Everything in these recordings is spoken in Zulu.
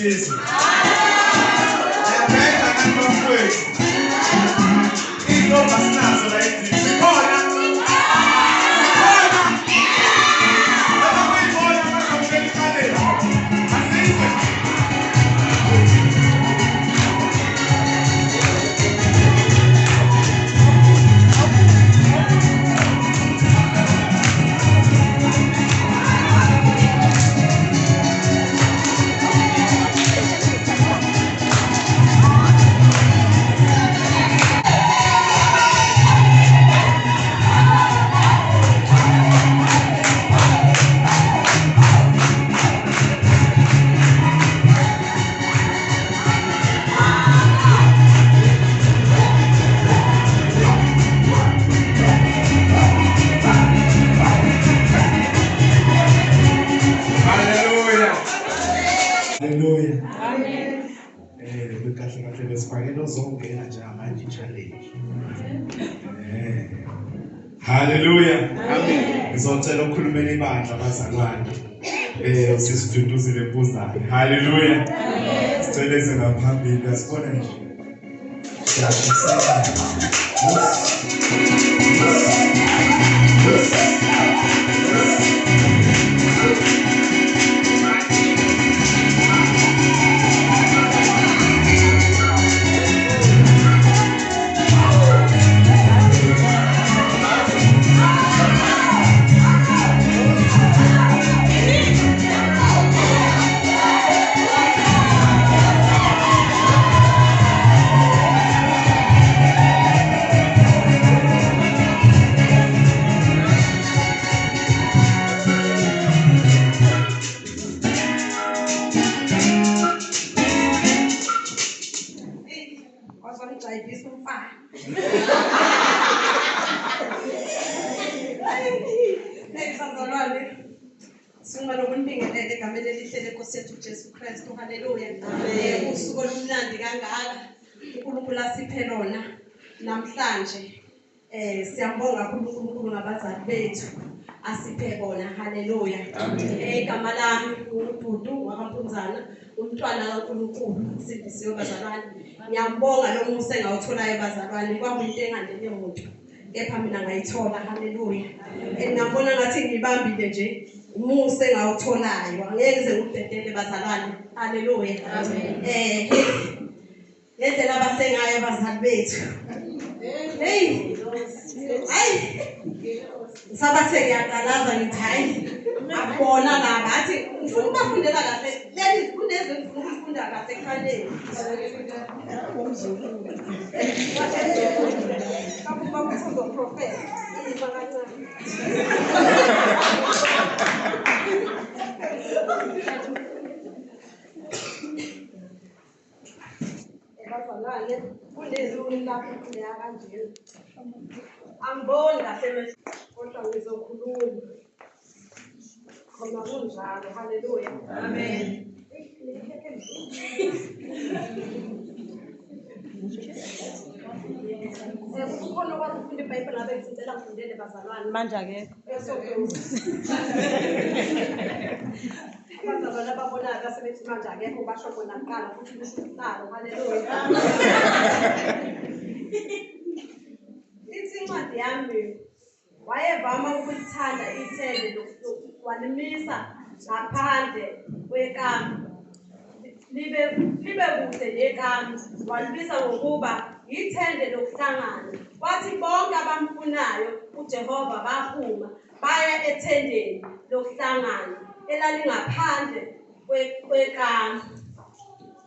isizwe. Ngiyabheka ngathi bafowethu. Iy'ntombi asinazo la endlini. Zikhona. Zikhona. Lapha kuyibona abaqhamukela i-challenge. Asizwe. Hallelujah. Hallelujah. Amen. Kahle kahle besifakela ozongena njengamanje i-challenge. Hallelujah. Amen. Ngizocela ukukhulumela ibandla bazalwane. Usisiduduzile Mpuzane. Hallelujah. Amen. Sicela eze ngaphambili asibone nje. Siyashiseka. Singalokubingelela egameni elihle lenkosi yethu Jesu Kristu. Haleluya. Usuku olumnandi kangaka uNkulunkulu asiphe lona namhlanje. Siyambonga kakhulu uNkulunkulu ngabazali bethu asiphe bona. Haleluya. Igama lami uDudu wakaMpunzana, umntwana kaNkulunkulu, sindisiwe bazalwane. Ngiyambonga lo musa engawutholayo bazalwane, kwakuyinto engandele muntu kepha mina ngayithola. Haleluya. Ngiyabona ngathi ngibambile nje umusa engawutholayo, angeke ngize ngikudedele bazalwane. Haleluya. Ngendlela abahle ngayo abazali bethu. Hey, hayi, ngisabathe ngiyaqalaza ngithi hayi akubona laba, athi ngifuna ukubafundela kahle leli kunezwe ngifuna ukufunda kahle ekuqaleni. Bakuba kancane. Bazalwane, kunezwi lapho kuleya kanje. Angiboni kahle mehlo kodwa ngizokhuluma. Khona kunjalo. Haleluya. Amen. Kukhona okwazi ukufunda iBhayibheli ngabe ngicela ngifundele bazalwane. Manje akekho. Abazalwane ababonayo basebethi manje akekho basho khona kuqala futhi kusho ukuqala. Haleluya. Ithi incwadi yami wayevama ukulithanda ithende walimisa ngaphandle kwekamu libe kude nekamu, walibisa ngokuba ithende lokuhlangana. Kwathi bonke abamfunayo uJehova baphuma baya ethendeni lokuhlangana elalingaphandle kwekamu.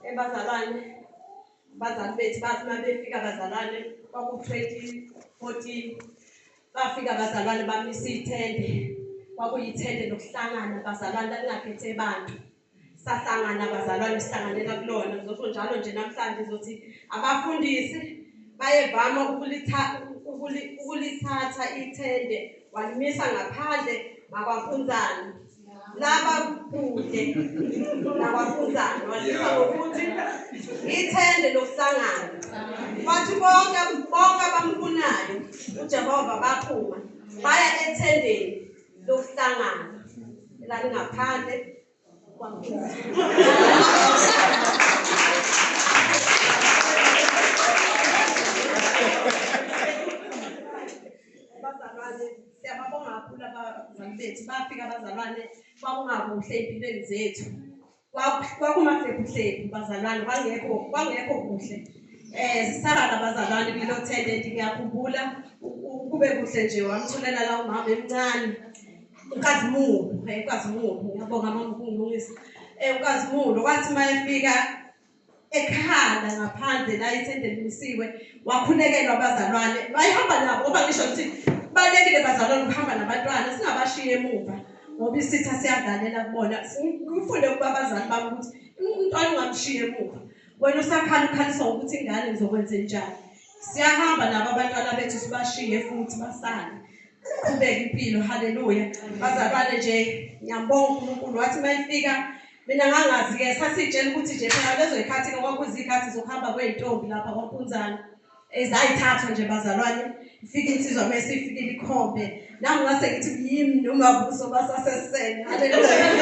Ebazalwane, abazali bethu bathi uma befika bazalwane kwaku-2014 bafika bazalwane bamisa ithende. Kwakuyithende lokuhlangana bazalwane, lalingakhethe bantu. Sahlangana bazalwane, sihlanganela kulona. Ngizosho njalo nje namhlanje ngizothi abafundisi bayevama ukulithatha ithende walimisa ngaphandle ngakwaMpunzana. Laba kude nakwaMpunzana walisa ngokuthi ithende lokuhlangana. Kwathi bonke abamfunayo uJehova baphuma baya ethendeni lokuhlangana elalingaphandle Bazalwane, siyababonga kakhulu abazali bethu. Bafika abazalwane kwakungakuhle empilweni zethu. Kwakumahlebhuhlebhu bazalwane, kwangekho kuhle. Sisala abazalwane kulelo thende. Ngiyakhumbula kube kuhle nje, wamtholela la umama emncane uNkazimulo, uNkazimulo, ngiyabonga mama ukungilungisa. uNkazimulo kwathi uma efika ekhala ngaphandle la ithende limisiwe, wakhulekelwa abazalwane, bayihamba nabo ngoba ngisho ukuthi kubalulekile bazalwane ukuhamba nabantwana, singabashiyi emuva ngoba isitha siyadlalela kubona. Ngifunde ukuba abazali bami ukuthi umntwana ungamshiyi emuva, wena usakhala ukhaliswa ukuthi ingane ngizokwenze njani. Siyahamba nabo abantwana bethu sibashiye futhi basale, qhubeka impilo. Haleluya bazalwane, nje ngiyambonga uNkulunkulu. Wathi mayifika mina ngangazi-ke, sasitshela ukuthi nje phela lezo yikhathi-ke kwakuzikhathi zokuhamba kwey'ntombi lapha kwaMpunzana ezayithathwa nje bazalwane. Ifike insizwa mese ifikile ikhombe, nami ngase ngithi yimi noma buso basasesele. Haleluya,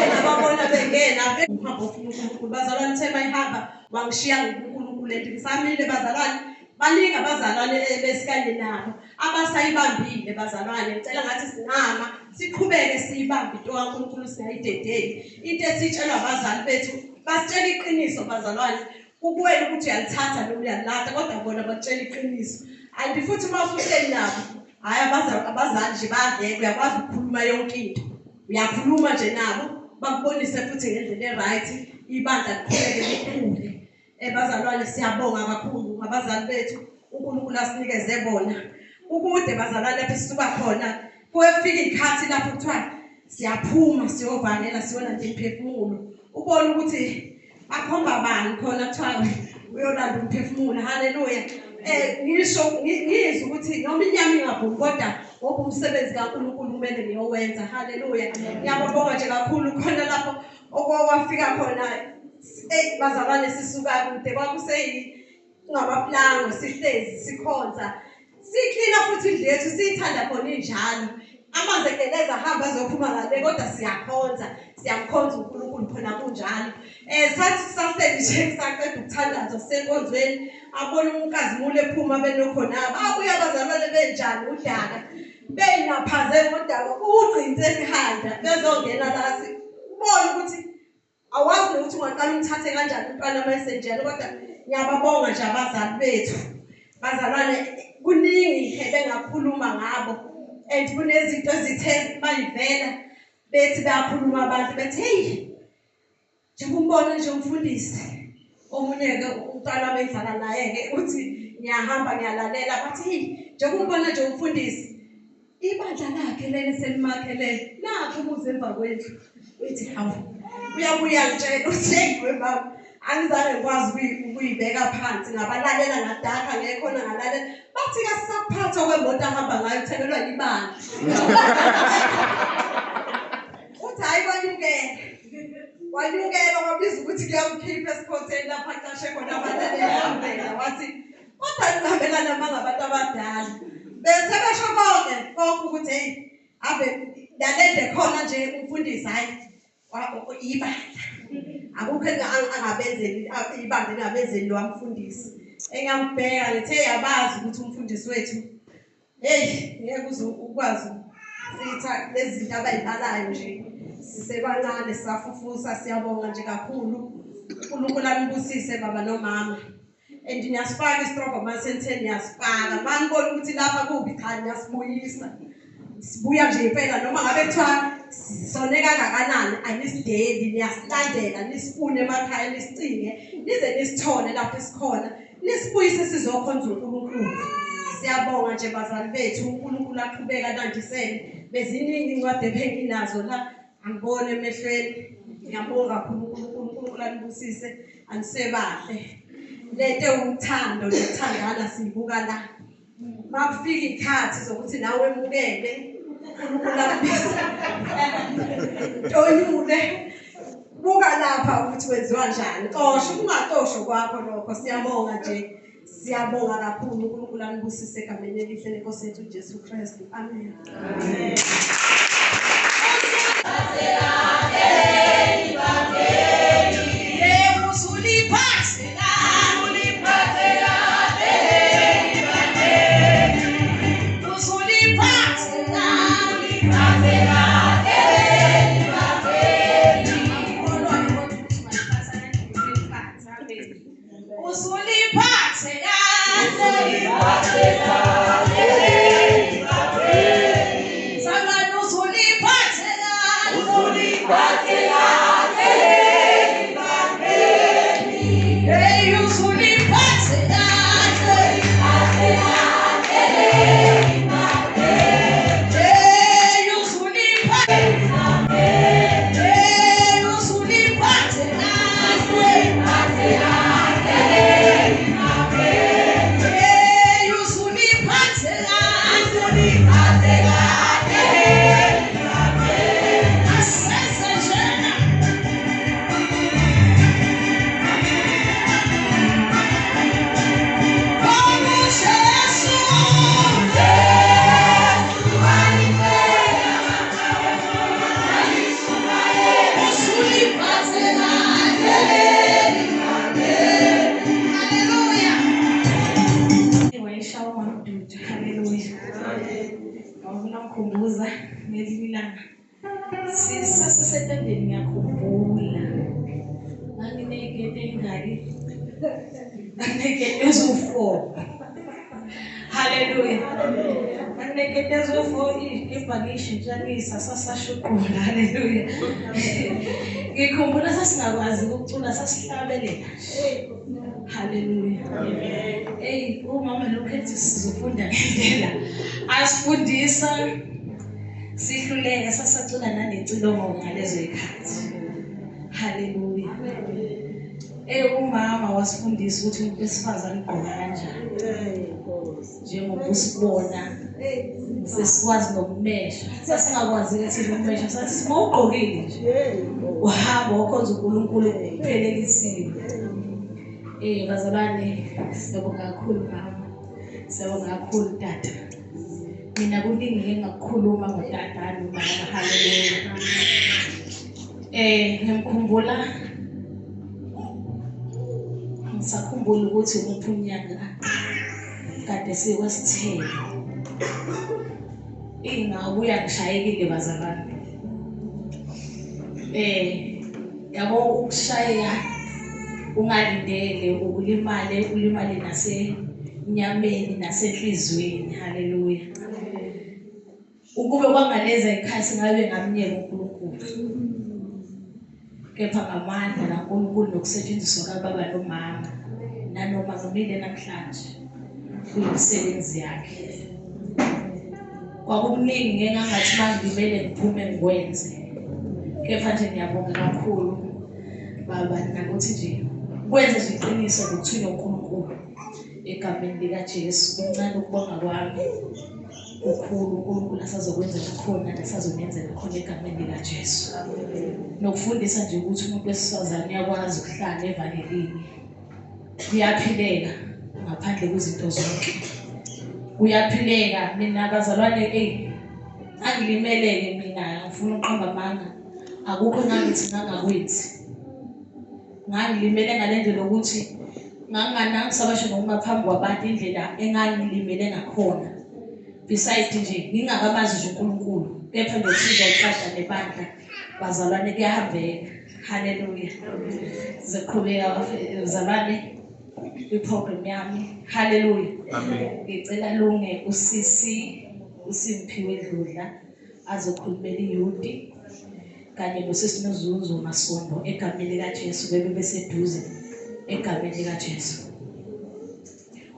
ngababona bengena uhambo ofuna uNkulunkulu bazalwane. Uthe mayihamba wangishiya ngokuNkulunkulu, and ngisamile bazalwane. Baningi abazalwane besikanye nabo abasayibambile bazalwane. Ngicela ngathi singama siqhubeke siyibambe into kaNkulunkulu, singayidedeli. Into esitshelwa abazali bethu, basitshela iqiniso bazalwane. Kukuwena ukuthi uyalithatha noma uyalilahla, kodwa bona bakutshela iqiniso. And futhi uma usuhleli nabo, hhayi abazali nje bayaveka, uyakwazi ukukhuluma yonke into, uyakhuluma nje nabo bakubonise futhi ngendlela e-right, ibandla liqhubeke likhule. Bazalwane, siyabonga kakhulu ngabazali bethu uNkulunkulu asinikeze bona. Ukude bazalwane lapho sisuka khona, kuyefika ikhathi lapho kuthiwa siyaphuma siyovangela siyolanda imiphefumulo, ubone ukuthi bakhomba bani khona kuthiwa uyolanda umphefumulo. Haleluya. Ngisho ngizwe ukuthi noma inyama ingavumi, kodwa ngoba umsebenzi kaNkulunkulu kumele ngiyowenza. Haleluya, ngiyababonga nje kakhulu. Khona lapho okwafika khona, bazalwane, sisuka kude, kwakuseyingamapulango, sihlezi sikhonza, siklina futhi indlu yethu siyithanda khona injalo, amanzi egeleza ahamba azophuma ngale, kodwa siyakhonza, siyamkhonza uNkulunkulu khona kunjalo. Sathi sahleli nje saqeda ukuthandaza sisenkonzweni, abona uNkazimulo ephuma benokhona, babuya abazalwane benjani udaka, beyinaphaze ngodaka ugqinse ekhanda, bezongena la, ubone ukuthi awazi nokuthi ungaqala umthathe kanjani umntwana uma esenjalo. Kodwa ngiyababonga nje abazali bethu bazalwane, kuningi ebengakhuluma ngabo, and kunezinto ezithe bayivela bethi bayakhuluma abantu bethi hey, njengombona nje umfundisi omunye-ke umntwana wami engidlala naye-ke uthi ngiyahamba ngiyalalela, bathi hey, njengombona nje umfundisi ibandla lakhe leli selimakhele nakho umuzi emva kwendlu, uthi hawu, uyabuya ngitshela uthi hey webaba, angizange ngikwazi ukuyibeka phansi, ngabalalela ngadakha ngekhona ngalalela, bathi kasisaphatha kwemoto ahamba ngayo uthengelwa ibandla. Uthi hhayi, kwanyukela kwanyukela, kwabiza ukuthi kuyamkhipha esikhotheni lapho aqashe khona abalaleli. Wathi kodwa nihambelana uma ngabantu abadala bese besho konke konke ukuthi hey, ave nalende khona nje umfundisi, hhayi ibandla akukho angabenzeli, ibandla engabenzeli lo mfundisi. Engiyambheka ngithe yabazi ukuthi umfundisi wethu hey, ngeke uze ukwazi sitha lezi zinto abayibalayo nje, sisebancane sisafufusa. Siyabonga nje kakhulu, uNkulunkulu anibusise baba nomama, and niyasifaka isitrobho mase nithe niyasifaka, manibona ukuthi lapha kubi, cha, niyasibuyisa, sibuya nje impela, noma ngabe kuthiwa sone kangakanani, anisideli, niyasilandela, nisifune emakhaya, nisicinge nize nisithole lapho esikhona, nisibuyise sizokhonza uNkulunkulu. Siyabonga nje bazali bethu, uNkulunkulu aqhubeka anandisele. Beziningi incwadi ebenginazo la, angiboni emehlweni. Ngiyabonga kakhulu, uNkulunkulu uNkulunkulu anibusise, anisebahle. Lento ewuthando nokuthandana siyibuka la, makufika ikhathi zokuthi nawe emukele uNkulunkulu akubise tonyule, buka lapha ukuthi kwenziwa njani, xosha ungaxoshwa kwakho lokho. Siyabonga nje, siyabonga kakhulu, uNkulunkulu anibusise egameni elihle lenkosi yethu uJesu Kristu, amen. Amen. Hey, uzuliphathe kahle. Hey, uzuliphathe. Hey, uzuliphathe kahle. Hey, uzuliphathe kahle. Asese njena. Como Jesu. Uzuliphathe kahle. Hallelujah. Wayeshawa uMamdudu, haleluya. Ngifuna ukukhumbuza ngelinye ilanga. Sasisetendeni ngiyakhumbula. Nganginey'keti ey'ngaki? Nganginey'keti eziwu-4. Haleluya. Nganginey'keti eziwu-4, iy'kibha ngiy'shintshanisa, sasashuqula, haleluya. Ngikhumbula sasingakwazi ukucula, sasihlabelela. Haleluya. Eyi, umama lokhu ethi sizofunda ngendlela asifundisa sihluleka, sasacula nanecilongo ngalezo y'khathi. Haleluya. Eyi, umama wasifundisa ukuthi umuntu wesifazane ugqoka kanjani. Njengoba usibona sesikwazi nokumesha. Sasingakwazi-ke thina ukumesha, sathi uma ugqokile nje uhamba ukhonza uNkulunkulu uphelelisiwe. Bazalwane, siyabonga kakhulu mama, siyabonga kakhulu tata. Mina kuningi engingakukhuluma ngotata nomama, haleluya. Ngiyamkhumbula, ngisakhumbula ukuthi umuphi unyaka kade sikwasithelo. Ingabuya ngishayekile bazalwane. Yabo ukushayeka ungalindele ukulimale, ulimale nasenyameni nasenhliziyweni, haleluya. Ukube kwangaleza ikhathi ngabe ngamnyeka uNkulunkulu. Kepha ngamandla kaNkulunkulu nokusetshenziswa kababa nomama nanoma ngimile namhlanje kuyimisebenzi yakhe. Kwakukuningi engangathi mangilimele ngiphume ngikwenze. Kepha nje ngiyabonga kakhulu baba nakuthi nje kwenze nje iqiniso ngokuthunywa uNkulunkulu egameni likaJesu. Kuncane ukubonga kwami, kukhulu uNkulunkulu asazokwenzela khona nasazonenzela khona egameni likaJesu. Nokufundisa nje ukuthi umuntu wesifazane uyakwazi ukuhlala evangelini, kuyaphileka ngaphandle kwezinto zonke, kuyaphileka. Mina bazalwane, eyi angilimeleke mina, ngifuna ukuqamba amanga, akukho engangithi ngangakwenzi. Ngangilimele ngale ndlela yokuthi nganginganangisabasho nokuma phambi kwabantu indlela engangilimele ngakhona. Besides nje ngingakamazi nje uNkulunkulu, kepha nje ukusiza uqasha nebandla bazalwane kuyahambeka. Haleluya. Sizoqhubeka bazalwane kwi-program yami. Haleluya. Amen. Ngicela lunge usisi uSimphiwe Dludla azokhulumela iyuti kanye nosisi Nozuzo Masondo egameni likaJesu, bebe beseduze egameni likaJesu.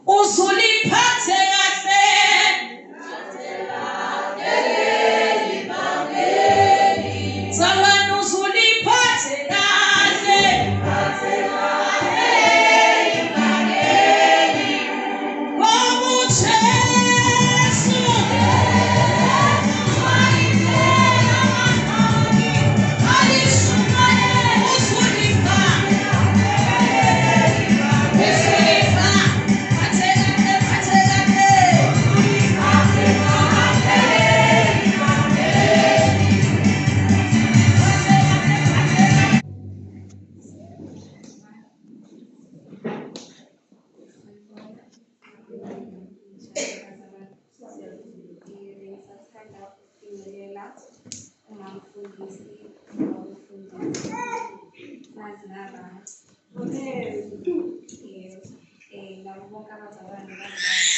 Uzuliphathe kahle. Zalwane uzuliphathe kahle. Ngoba uJesu uzuliphathe kahle, phathe kahle. Ngisathanda ukubingelela umamfundisi nomfundisi nazi naba nabo bonke abazalwane bazalwane.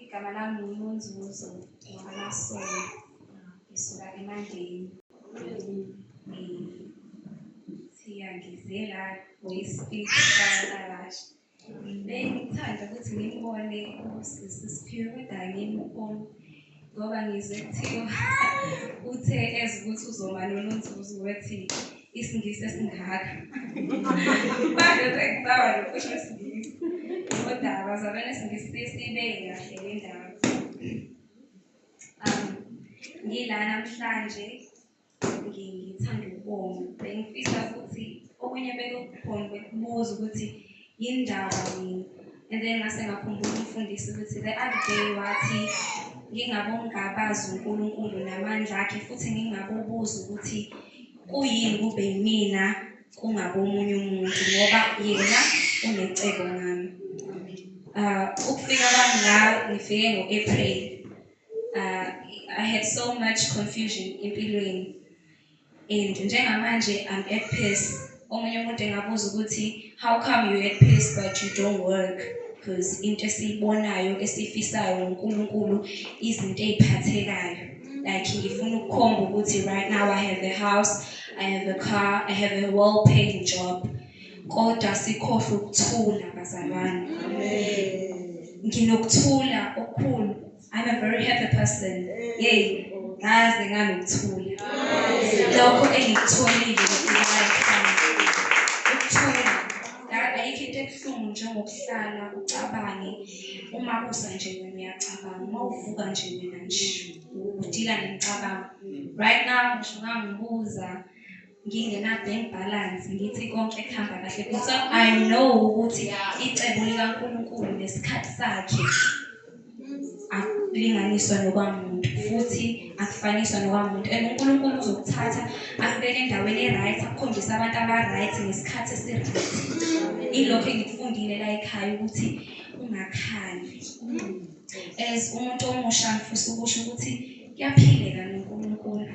Igama lami nguNonzuzo wakaMasola, ngisuka eMandeni. Ngithiya ngize la ngoyi-speech kaBabasha. Bengithanda ukuthi ngimbone usisi Siphiwe kodwa angimboni ngoba ngizwe kuthiwa uthe eze ukuthi uzoma noNonzuzo wethi isiNgisi esingaka. Manje sengicabanga nokusho isiNgisi. Kodwa bazalwane isiNgisi siyibeke kahle le ndaba. Ngila namhlanje ngithanda ukubonga. Bengifisa futhi okunye bekukhona bekubuza ukuthi yindaba mina. And then ngase ngakhumbula umfundisi ukuthi the other day wathi ngingabongabazi uNkulunkulu namandla akhe futhi ngingabobuza ukuthi kuyini kube yimina kungabe omunye umuntu ngoba yena unecebo ngami. Ukufika kwami la ngifike ngo-April. I had so much confusion empilweni. And njengamanje I'm at peace. Omunye umuntu engabuza ukuthi how come you at peace but you don't work? Because into esiyibonayo esiyifisayo ngoNkulunkulu izinto ey'phathekayo. Like ngifuna ukukhomba ukuthi right now I have a house, I have a car, I have a well-paying job. Kodwa sikhohlwe ukuthula bazalwane. Nginokuthula okukhulu. I'm a very happy person. Yey, ngaze nganokuthula. Lokho engikutholile ekhaya. Ukuthula. Ayikho into ebuhlungu njengokuhlala ucabange uma kusa nje wena uyacabanga, uma uvuka nje wena nje udila nemicabango. Right now ngisho ungangibuza ngingena bank balance ngithi konke kuhamba kahle because I know ukuthi icebo likaNkulunkulu nesikhathi sakhe akulinganiswa nokwamuntu futhi akufaniswa nokwamuntu, and uNkulunkulu uzokuthatha akubeke endaweni e-right, akukhombise abantu aba-right ngesikhathi esi-right. Ilokho engikufundile la ekhaya ukuthi ungakhali. As umuntu omusha ngifisa ukusho ukuthi kuyaphileka noNkulunkulu.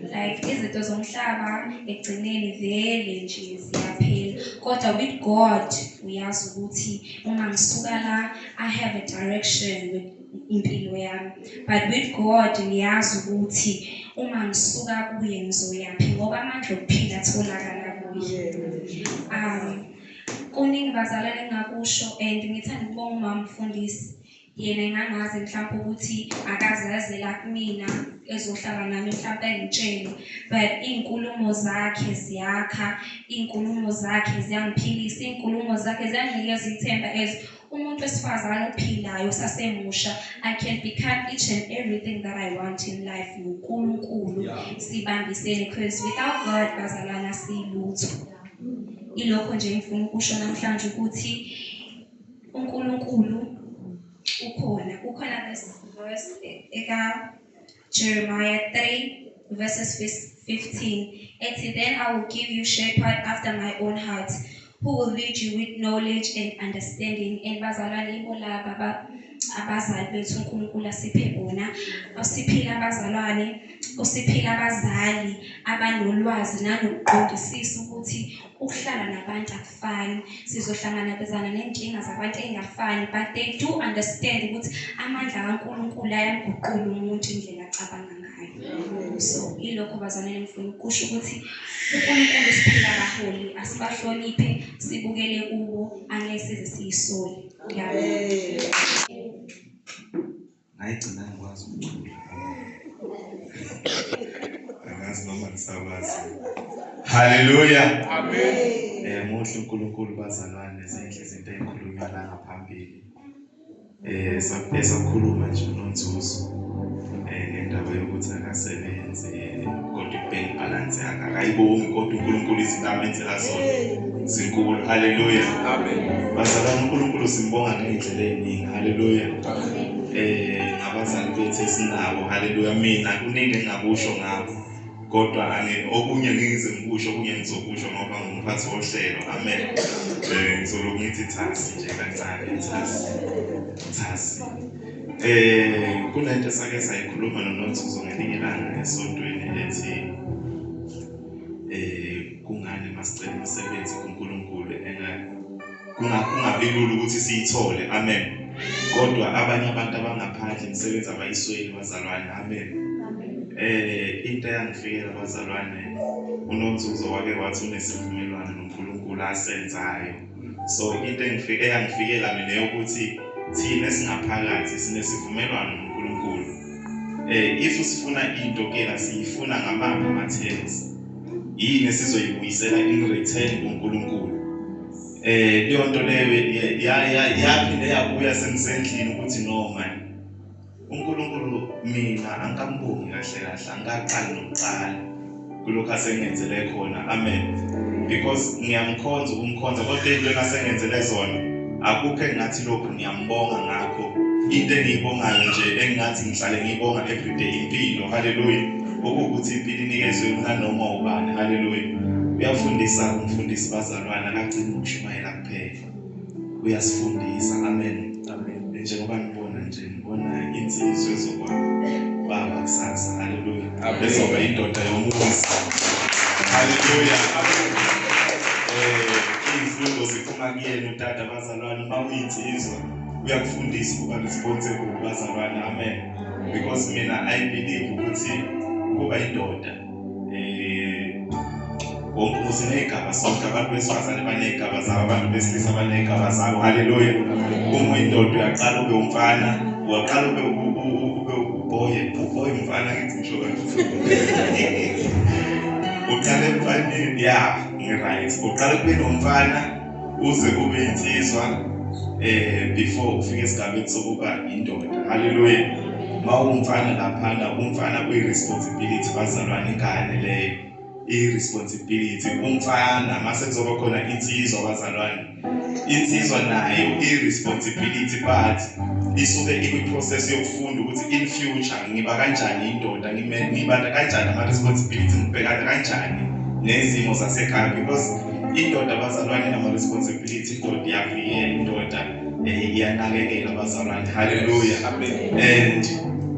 Like izinto zomhlaba ekugcineni vele nje ziyaphela, kodwa with God uyazi ukuthi uma ngisuka la I have a direction with impilo yami, but with God ngiyazi ukuthi uma ngisuka kuye ngizoyaphi ngoba amandla okuphila atholakala kuye. Kuningi bazalwane engingakusho, and ngithanda ukubonga umama umfundisi. Yena engangazi mhlawumbe ukuthi akazazela kumina ezohlala nami mhlawumbe engitshele, but iy'nkulumo zakhe ziyakha, iy'nkulumo zakhe ziyangiphilisa, iy'nkulumo zakhe ziyanginikeza ithemba as umuntu wesifazane ophilayo sasemusha. I can become each and everything that I want in life ngoNkulunkulu sibambisene, because without God bazalwana silutho. Ilokho nje ngifuna ukusho namhlanje ukuthi uNkulunkulu ukhona. Kukhona this verse eka Jeremiah 3 verses 15 ethi, "Then I will give you shepherd after my own heart who will lead you with knowledge and understanding." And bazalwane ibo laba abazali bethu uNkulunkulu asiphe bona, usiphila abazalwane, usiphila abazali abanolwazi nanokuqondisisa ukuthi ukuhlala nabantu akufani, sizohlanganabezana nenkinga zabantu ey'ngafani, but they do understand ukuthi amandla kaNkulunkulu ayamguqula umuntu indlela acabanga ngayo. So yilokho bazalwane ngifuna ukusho ukuthi uNkulunkulu usiphila abaholi, asibahloniphe, sibukele kubo, angeke size siyisole. Ngiyabonga. Ngayigcina ngikwazi ukucula. Angazi noma ngisakwazi. Haleluya. Amen. Muhle uNkulunkulu bazalwane, zinhle izinto ezikhulunywa la ngaphambili. Sakhuluma nje noNzuzo ngendaba yokuthi akasebenzi kodwa i-bank balance yakhe akayibongi, kodwa uNkulunkulu izinto amenzela zona zinkulu. Haleluya. Amen. Bazalwane, uNkulunkulu simbonga ngey'ndlela ey'ningi. Haleluya. Ngabazali bethu esinabo. Haleluya. Mina kuningi engingakusho ngabo, kodwa okunye ngize ngikusho, okunye ngizokusho ngoba ngumphathi wohlelo. Amen. Ngizolokhu ngithi thasi nje kancane, thasi thasi. Kunento esake sayikhuluma noNonzuzo ngelinye ilanga esontweni ethi kungani masicela imisebenzi kuNkulunkulu enga kungabi lula ukuthi siyithole. Amen. Kodwa abanye abantu abangaphandle imisebenzi abayisweli bazalwane. Amen. Into eyangifikela bazalwane, uNonzuzo wake wathi unesivumelwano noNkulunkulu asenzayo. So into eyangifikela mina yokuthi thina esingaphakathi sinesivumelwano noNkulunkulu. If sifuna into kena siyifuna ngamaphi ama-terms, yini esizoyibuyisela in return kuNkulunkulu. Leyo nto leyo yaphinde yabuya sengisendlini ukuthi no man, uNkulunkulu mina angikambongi kahle kahle, angikaqali nokuqala kulokhu asengenzele khona. Amen. Because ngiyamkhonza ukumkhonza, kodwa into engasengenzele zona akukho engathi lokhu ngiyambonga ngakho. Into engiyibongayo nje engathi ngihlale ngiyibonga everyday impilo. Hallelujah. Okuwukuthi impilo inikezwe kunanoma ubani. Hallelujah. Uyafundisa umfundisi bazalwane, akagcini ukushumayela kuphela, uyasifundisa. Amen. Amen. Njengoba ngibona nje, ngibona insizwa ezoba baba kusasa. Hallelujah. Ezoba indoda yomuzi. Hallelujah. Izifundo ziphuma kuyena utata bazalwane. Uma uyinsizwa uyakufundisa ukuba responsible bazalwane. Amen. Because mina I believe ukuthi ukuba indoda, wonke umuzi uney'gaba sonke, abantu besifazane baney'gaba zabo, abantu besilisa baney'gaba zabo. Hallelujah. Uma uyindoda uyaqala ube umfana, uyaqala ube uboy, uboy umfana ngithi ngisho kanje. Uqale emfaneni, ya, ngi-right. Uqale kube nomfana uze ube insizwa before ufike esigabeni sokuba indoda. Hallelujah. Mawumfana laphana, umfana uyi-responsibility bazalwane, ingane leyo i-responsibility. Umfana mase kuzoba khona insizwa bazalwane, insizwa nayo i-responsibility, but isuke ikwi-process yokufunda ukuthi in future ngiba kanjani indoda, ngiba kanjani ama-responsibility, ngibhekana kanjani nezimo zasekhaya. Because indoda bazalwane nama-responsibility, indoda iyavikela, indoda iyanakekela bazalwane. Hallelujah. Amen. And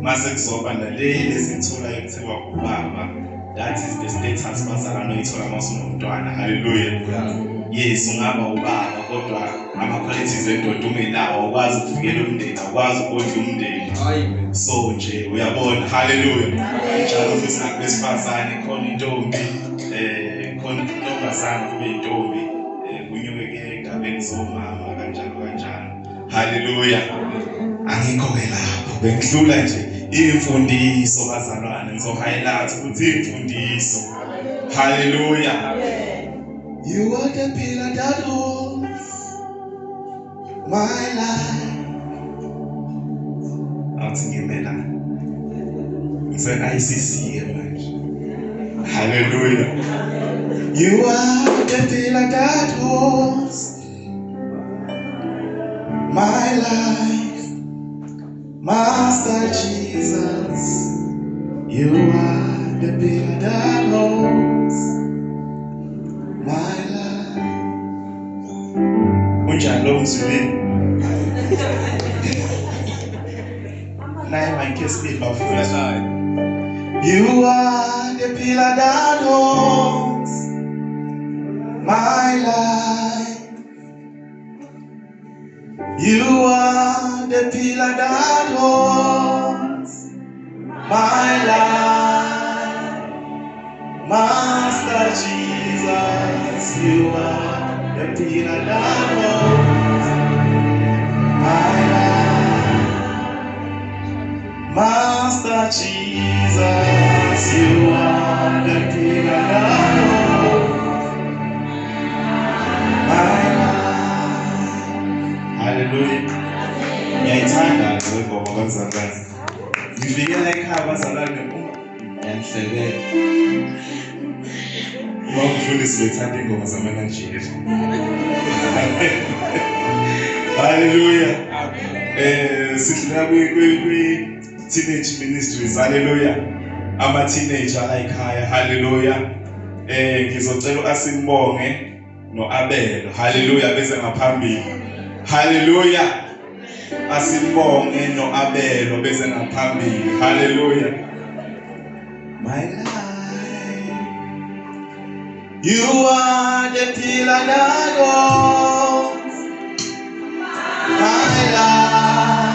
mase kuzoba nale lesitholayo kuthiwa ubaba, that is the status bazalwane oyithola masunomntwana. Hallelujah. Yes, ungaba ubaba kodwa ama-qualities endoda ungenawo, awukwazi ukuvikela umndeni, awukwazi ukondla umndeni. So nje uyabona. Hallelujah. Kanjalo futhi nakubesifazane khona intombi, khona intombazane kube intombi, kunyuke ke egabeni zomama kanjalo kanjalo. Hallelujah. Angikho-ke lapho, bengidlula nje imfundiso bazalwane, ngizo-highlight ukuthi imfundiso. Hallelujah. You are the pillar that holds my life. Awuthi ngime la. Ngise-ICC manje. Hallelujah. You are the pillar that holds my life, Master Jesus. You are the pillar that holds my life. Unjani lo mzwilini? Naye mic yesibili bafuna. You are the pillar that holds my life. You are the pillar that holds my life, Master Jesus. You are the pillar that holds my life, Master Jesus. You are the pillar that holds my life. Hallelujah. Ngiyayithanda le ngoma bazalwane. Ngifikela ekhaya bazalwane, uma ngiyanhlebela. Uma umfundisi bethanda ingoma zamaNigeria. Hallelujah. Sidlula kwi teenage ministries. Hallelujah. Ama teenager la ekhaya. Hallelujah. Ngizocela asimbonge noAbelo. Hallelujah, beze ngaphambili. Hallelujah. Asimbonge noAbelo beze ngaphambili. Hallelujah. My life, you are the pillar that holds my life.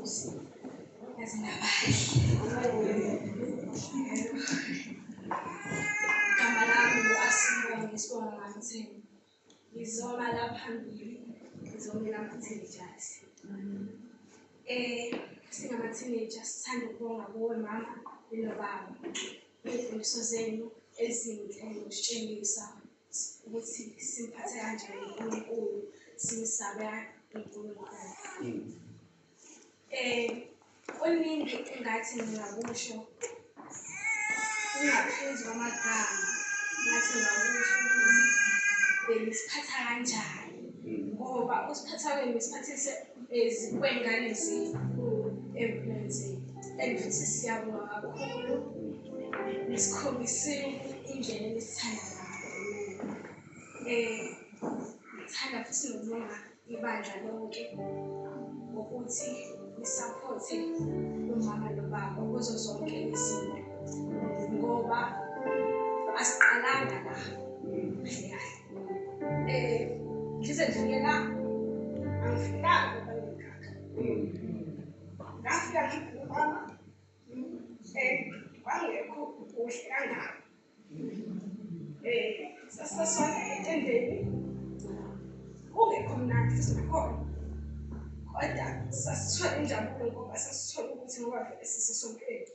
Nkosi. Yazi nabahle. Igama lami ngu-Asibonge Sibonga Ngamthembu. Ngizoma la phambili ngizomela ama-teenagers. Singama-teenagers sithanda ukubonga kuwe mama nobaba ngey'mfundiso zenu ezinhle nokusitshengisa ukuthi simphathe kanjani uNkulunkulu, simsabe uNkulunkulu. Kuningi engathi ngingakusho kungaphezu kwamagama, ngathi ngingakusho ukuthi benisiphatha kanjani, ngoba usiphatha kwenu nisiphathise kwey'ngane zethu ey'mpilweni zethu. And futhi siyabonga kakhulu, nisikhombisile indlela enisithanda ngayo. Ngithanda futhi nokubonga ibandla lonke ngokuthi nisaphothe umama nobaba kuzo zonke izinto, ngoba asiqalanga la kahle kahle. Ngize ngifike la, angifikanga ngoba ngingaka. Ngafika nomama, kwangekho kuhle kangako. Sasasona etendeni, kungekho mnandi futhi nakhona, kodwa sasithola injabulo ngoba sasithola ukuthi ngoba vele sisesontweni.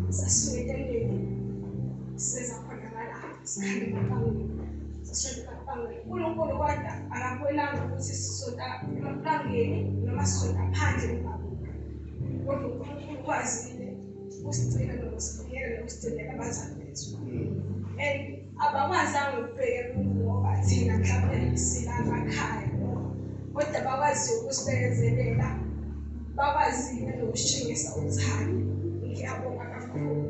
Sasuka etendeni seza khona ngala sikhanda emaplangeni, sasonta emaplangeni. uNkulunkulu kodwa akabonanga ukuthi sisonta emaplangeni noma sisonta phandle noma kuphi, kodwa uNkulunkulu kwazile usigcina nokusivikela nokusigcinela abazali bethu. And abakwazanga ukubhekela ngoba thina mhlawumbe sila emakhaya, kodwa bakwaziyo ukusibekezelela, bakwazile nokusitshengisa uthando. Ngiyabonga kakhulu.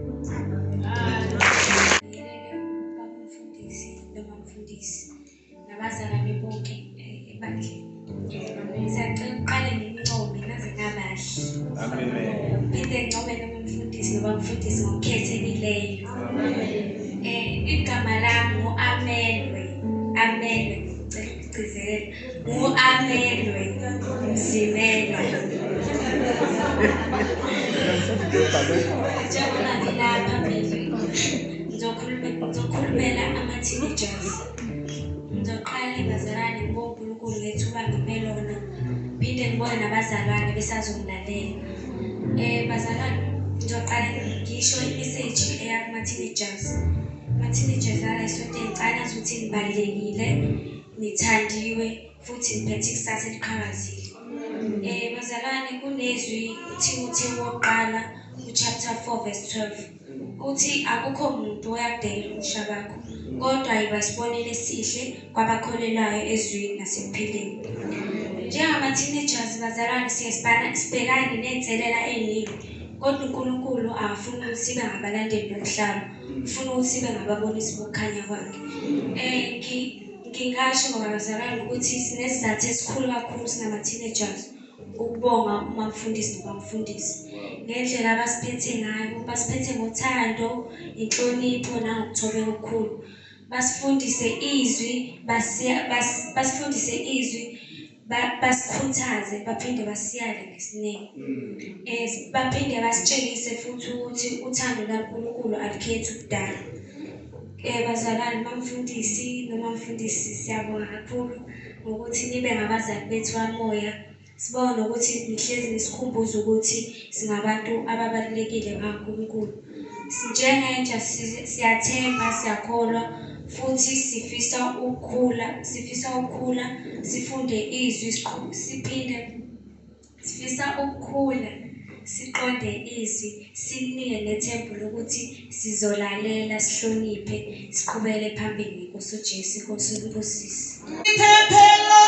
Babumfundisi noma mfundisi nabazalwane bonke ebandleni. Ngiyacela uqale ngincome naze nabahle. Amen. Phinde ngincome noma mfundisi noma mfundisi ngokukhethekileyo. Igama lami ngu-Amelwe. Amelwe, ngicela ukugcizelela. Ngu-Amelwe Mzimela. Njengoba ngilapha phambili ngizokhulumela ama-teenagers. Ngizoqala bazalwane ngibonge uNkulunkulu ngethuba ngiphe lona. Phinde ngibonge nabazalwane besazongilalela. Bazalwane, ngizoqala ngisho imeseji eya kuma-teenagers. Ama-teenagers ala esontweni, ngicela nazi ukuthi nibalulekile, nithandiwe futhi niphethe ikusasa eliqhakazile. Bazalwane, kunezwi uThimothewu wokuqala u-chapter 4 verse 12 uthi akukho muntu oyakudekela ubusha bakho, kodwa yiba isibonelo esihle kwabakholelwayo ezwini nasekuphileni. Njengama-teenagers bazalwane, siye sibhekane ney'nselela ey'ningi, kodwa uNkulunkulu akafuni ukuthi sibe ngabalandeli bomhlaba, ufuna ukuthi sibe ngababonisi bokukhanya kwakhe. Ngingasho ngoba bazalwane ukuthi sinesizathu esikhulu kakhulu singama-teenagers ukubonga umamfundisi nobamfundisi ngendlela abasiphethe ngayo. Basiphethe ngothando, inhlonipho nangokuthobeka okukhulu. Basifundise izwi, basifundise izwi, basikhuthaze, baphinde basiyale ngesineke. Baphinde basitshengise futhi ukuthi uthando lukaNkulunkulu alukhethi ubudala. Bazalwane, mamfundisi noma mfundisi, siyabonga kakhulu ngokuthi nibe ngabazali bethu kamoya. Sibonga nokuthi nihlezi nisikhumbuza ukuthi singabantu ababalulekile kaNkulunkulu. Njengentsha siyathemba, siyakholwa futhi sifisa ukukhula, sifunde izwi, siphinde sifisa ukukhula, siqonde izwi, sinike nethemba lokuthi sizolalela, sihloniphe, siqhubele phambili ngenkosi uJesu. Inkosi ibusise. Iphephelo.